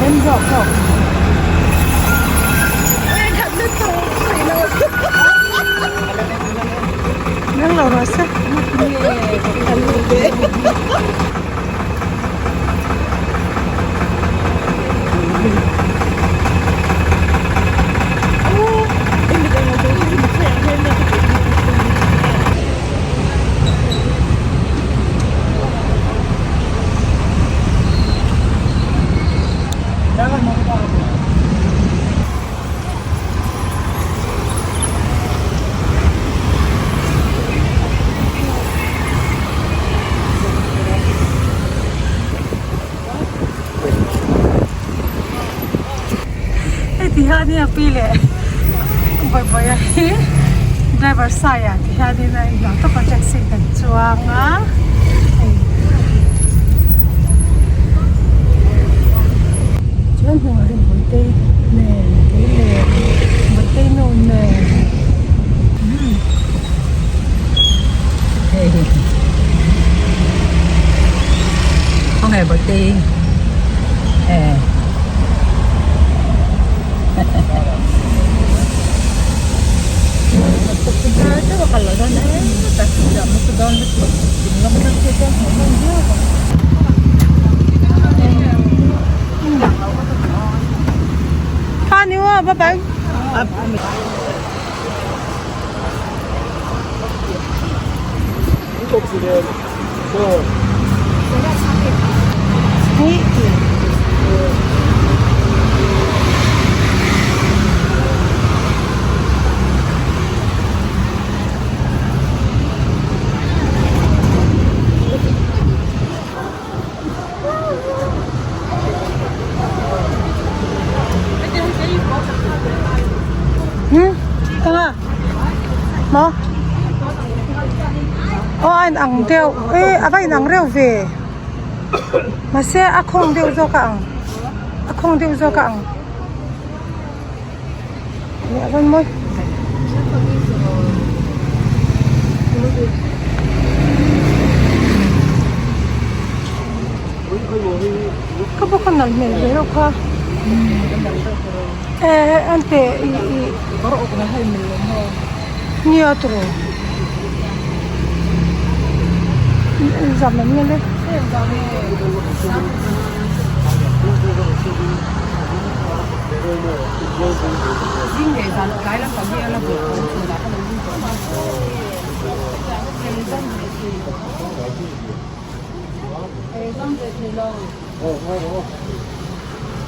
rem zawk zawk. Meng lo rawh se. Hei ti hian hi a pi leh bawihbawiha hi driver side ah ti hianin a inhmuh tawp a taxi kan chuang a hei chuan hnungah hian bawihte nen kei leh bawihte nu nen. Khawnge bawihte eh. Kha ni aw bye bye. Maw aw a inang deuh e a va inang reuh ve mahse a khawng deuh zawk a ang a khawng deuh zawk a ang a rawn mawi. Ka bawk a nalh hmel ve reuh kha eh an teh ih ih nia tawh zam an nge le.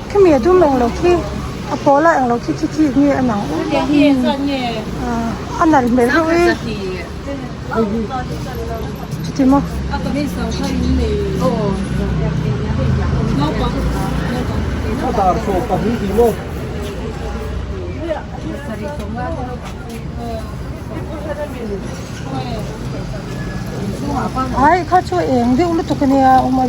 Khami a dum englo khi a pawl a englo khi khi khi nge a nang a nalh hmel reuh e chuti maw. Ai kha chu eng deuh lutuk ania awm a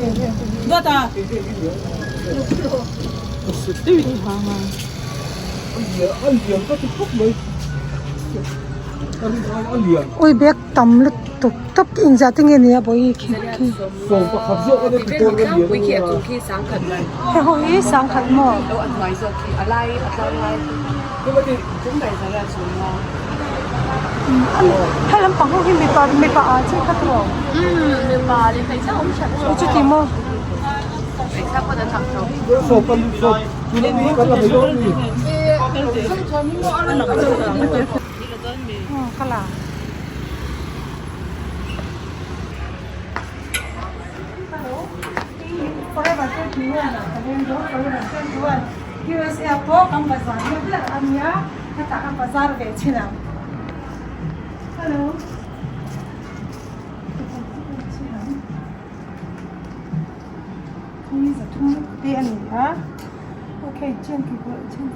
ui bag tam lutuk tawp inzah te nge nia bawihi khi khi hei ho hi sangkhat maw. He lampang ho hi mipa mipa ah chiah kha tawh aw chuti maw. Ka la. Forever 21 ah ka leng dawn Forever 21 USA pawh kan bazar na ber a nia hetah kan bazar ve thin ang hello ni zathum te a ni a okay chen ki pawh chen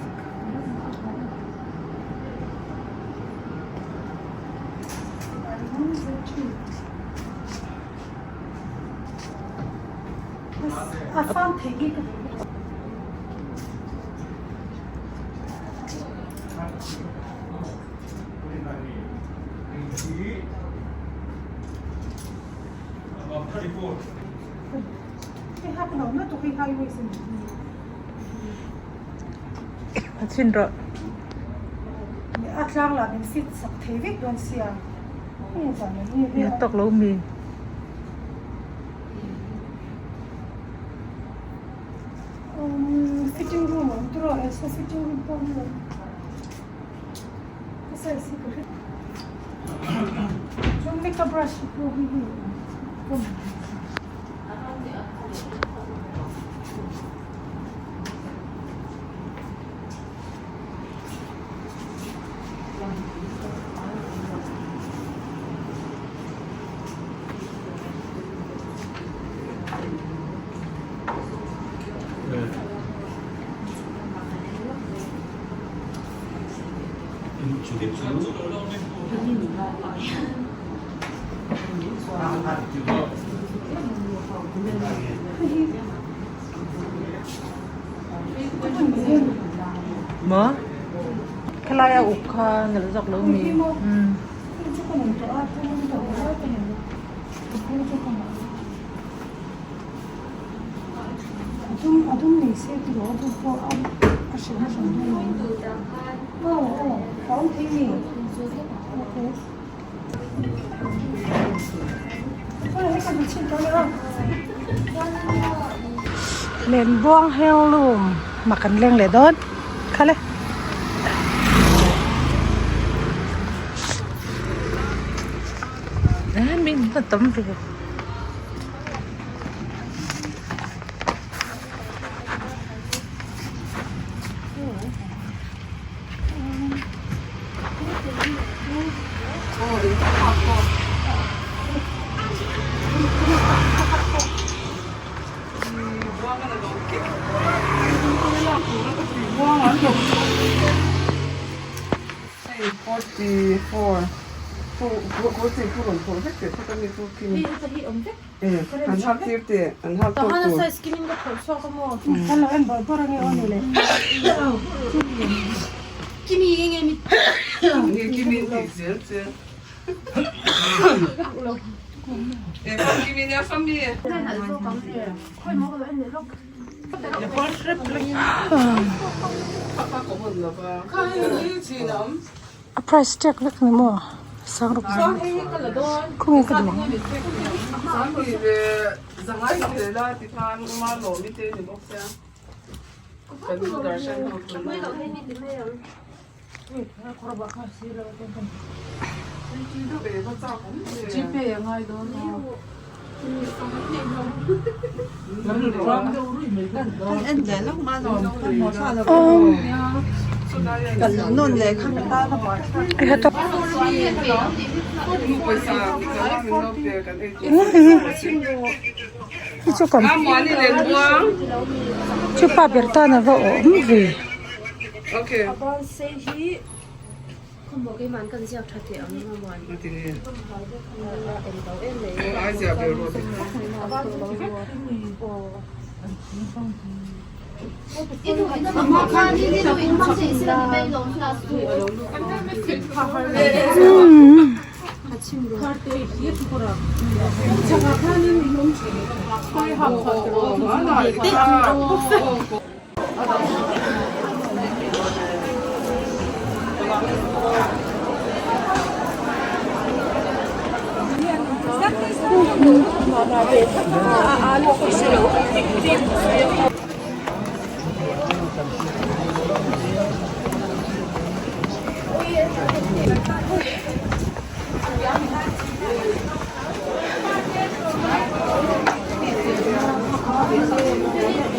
A fam thei bik a Hei hak lo na tuk hi highway sin. Ha chhin rawh. A tlang lah min fit sak thei vek dawn sia. Heng zan an ni ve a. Tawk lo mi. Um, fitting room awm tur aw, elsa fitting room pawh ni lo. Ka size hi ka hre. Chuan makeup brush pawh hi hei awm. Maw? Khalai a uk kha nalh zawk lo mi. Umm. Lenbuang handloom mak an leng leh dawn khale. Eh min a tam ve. A price tag vek ni maw sang ruk zawng khawnge ka duh ang. Chu pa ber tan a va awm ve.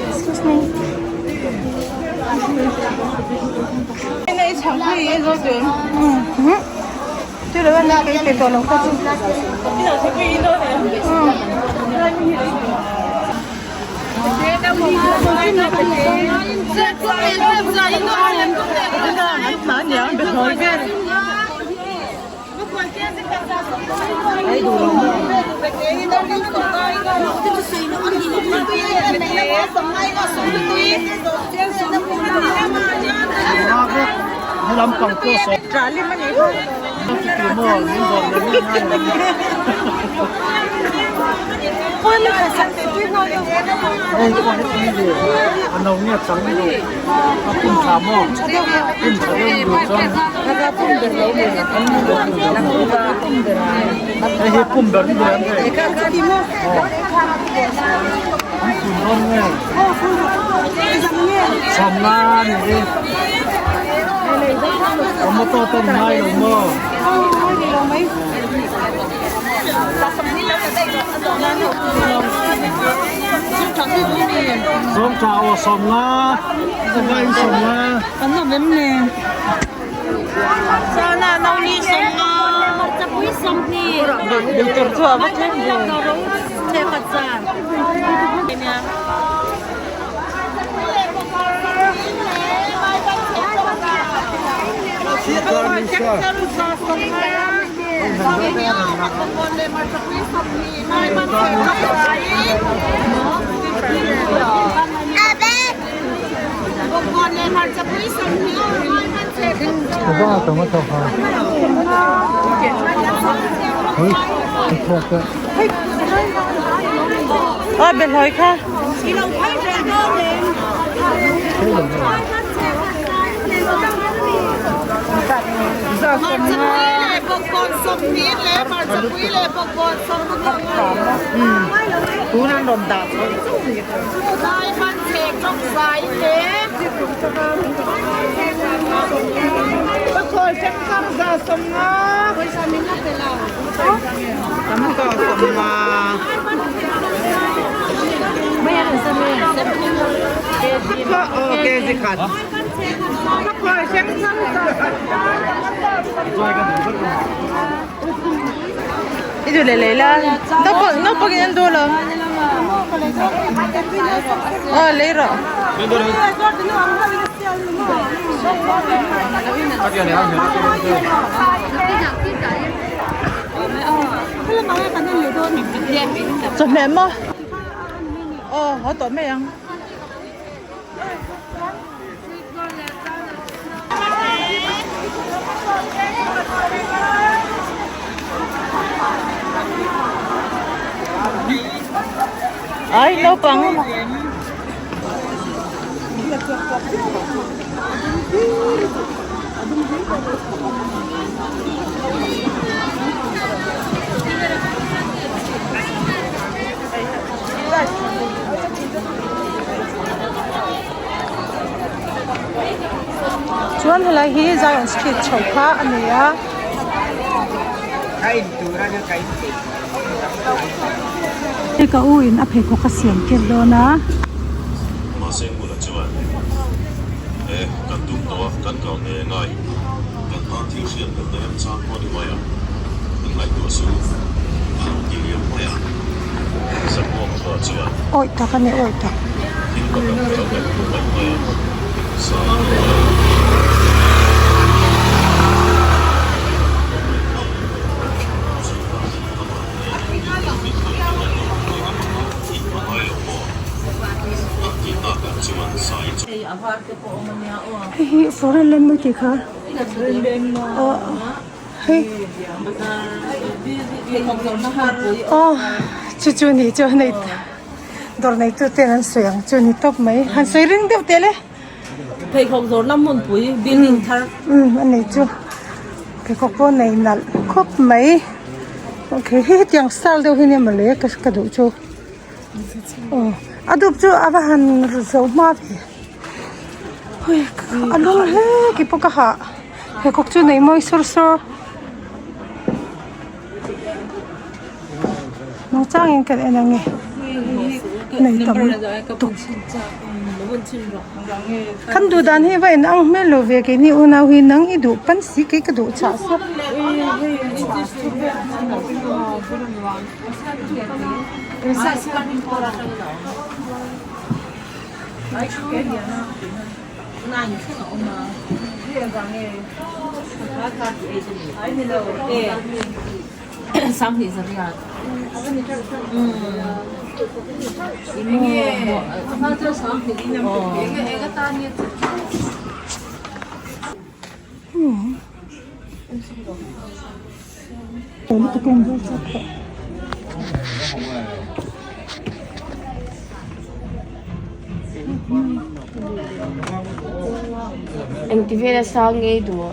Excuse me. 对了，那给给多了，快去。No nge chang ni a pum tha maw pum tha deuh duh chuan hei hi pum ber ni ber an hei an fun dawn nge sawmna ni hi tomato ten ngai lo maw. Zawng tha aw 50 zanga in 50. Kan awm em ni? Sana no ni 50. Hmarchapui 20. Ei tur chu a va thleng ve. Thekhat zan. Aw behlawi kha. Tun an rawn dah chho chauh ni. I duh leh leh la naupang naupangin an duh lo aw lei rawh. Chawhmeh maw aw haw tawh mai ang. Ai naupang. Chuan helai hi Zion street chho kha a ni a. Hei ka u in a pheikhawk a siam tir dawn a. Mahse hmunah chuan e kan tum tawh a, kan kal nge ngai. Kan tan thil hriat belh na remchang pawh a ni mai a, min ngaihtuah chu a lo ti liam mai a. Zamuang pawh chuan Awih tak a ni, awih tak. Thil pakhat ka lo ngaihtuah mai mai a, Sai chuan Hei hi foreign land mai tih kha aw hei aw chu chu ni chu nei dawr nei tu ten an sawi ang chu ni tawp mai han sawi ring deuh teh le. Pheikhawk zawrna hmunpui building thar. Umm a nei chu pheikhawk pawh nei nalh khawp mai okay hei hetiang style deuh hi nia mawle ka ka duh chu aw a dup chu a va han zo hma ve hui a lum hle keipawh ka hah pheikhawk chu nei mawi sawr sawr nungchangin kan en ange nei tam lutuk kan duh dan hi va in ang hmel lo ve keini unau hi nang i duh pan si kei ka duh chah sap. Engti vela sang ngei duh.